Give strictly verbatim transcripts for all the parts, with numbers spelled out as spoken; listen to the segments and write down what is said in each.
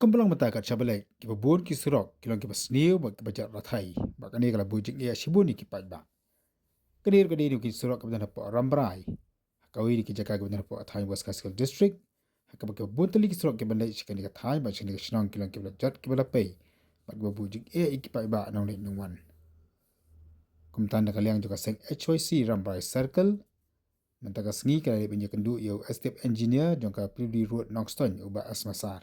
Ym long mynta kat shaba leit, kiba bun ki surok ki long kiba sniew bad kiba jot rathai, bad kane ka la buh jingeh shibun ïa ki paidbah. Kane ruh ka dei na ki surok kiba don hapoh Rambrai, ha kawei na ki jaka kiba don hapoh thaiñ West Khasi Hills District, ha kaba kiba bun tylli ki surok kiba leit sha kane ka thaiñ bad sha kane ka shnong ki long kiba la jot kiba la pei, bad kiba buh jingeh ïa ki paidbah nongleit nongwan. Kumta na ka liang jong ka seng H Y C Rambrai Circle, mynta ka sngi ka la leit ban ïakynduh ïa u Executive Engineer jong ka P W D Road Nongstoiñ, u Bah S Massar,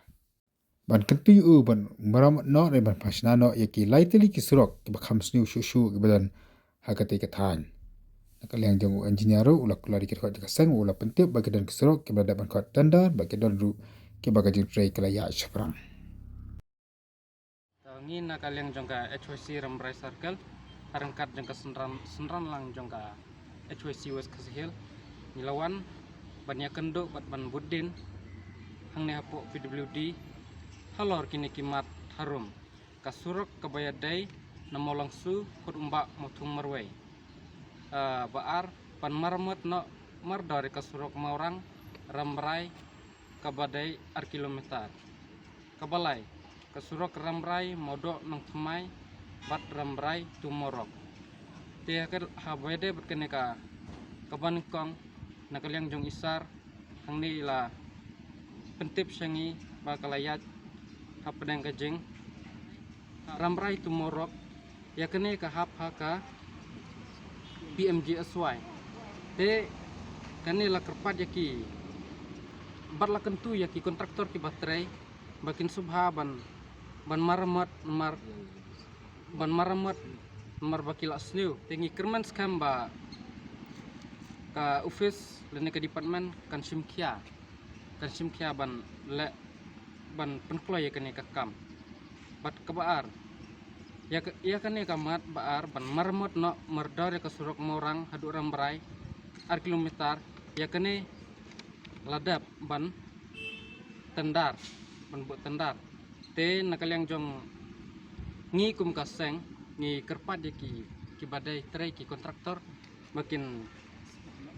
ban kyntu ïa u ban maramot noh ne ban pynshna noh ïa ki lai tylli ki surok kiba kham sniew shuh shuh kiba don ha katei ka thaiñ. Na ka liang jong u engineer ruh u la kular ïa ki dkhot jong ka seng, u la pyntip ba ki don ki surok kiba la dep ban khot tender bad ki don ruh kiba ka jingtrei ka la ïaid shaphrang. Ngi na ka liang jong ka H Y C Rambrai Circle, ha ryngkat jong ka synran, synran lang jong ka H Y C West Khasi Hills, ngi la wan ban ïakynduh bad ban bud dien hangne hapoh P W D halor kine ki mat harum. Ka surok kaba ïadei na Mawlangsu, Khutumbah, Mawthung Marwei. Ah, ba ar, ban maramot noh mardor ïa ka surok Mawrang Rambrai kaba dei ar kilometer. Kaba lai, ka surok Rambrai Mawdoh Nongthymmai bad Rambrai to Mawrok. Te ha ka, haba ïadei bad kane ka, kaba nyngkong, na ka liang jong i Sar hangne i la pyntip sha ngi ba ka la ïaid hapdeng ka jing Rambrai to Mawrok, ïa kane ka hap ha ka P M G S Y. Te kane la kyrpad ïa ki, bad la kyntu ïa ki kontraktor kiba trei ba kin sngewbha ban, ban maramot namar, ban maramot namar ba ki la sniew. Te ngi kyrmen skhem ba ka office lane ka department kan shim khia, kan shim khia ban leh, ban pynkloi ïa kane ka kam. Bad kaba ar, ïa ka, ïa kane ka mat ba ar ban maramot noh mardor ïa ka surok Mawrang haduh Rambrai ar kilometer, ïa kane la dep ban tender, ban buh tender. Te na ka liang jong ngi kum ka seng, ngi kyrpad ïa ki, kiba dei trei, ki kontraktor ba kin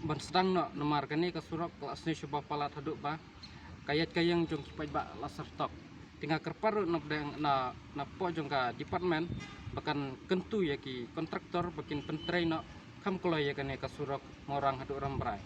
ban sdang noh namar kane ka surok ka la sniew shuh ba palat haduh ba ka ïaid ka ïeng jong ki paidbah la syrtok. Te nga kyrpad ruh na pdeng na, napoh jong ka department ba kan kyntu ïa ki kontraktor ba kin pyntrei noh kham kloi ïa kane ka surok Mawrang haduh Rambrai.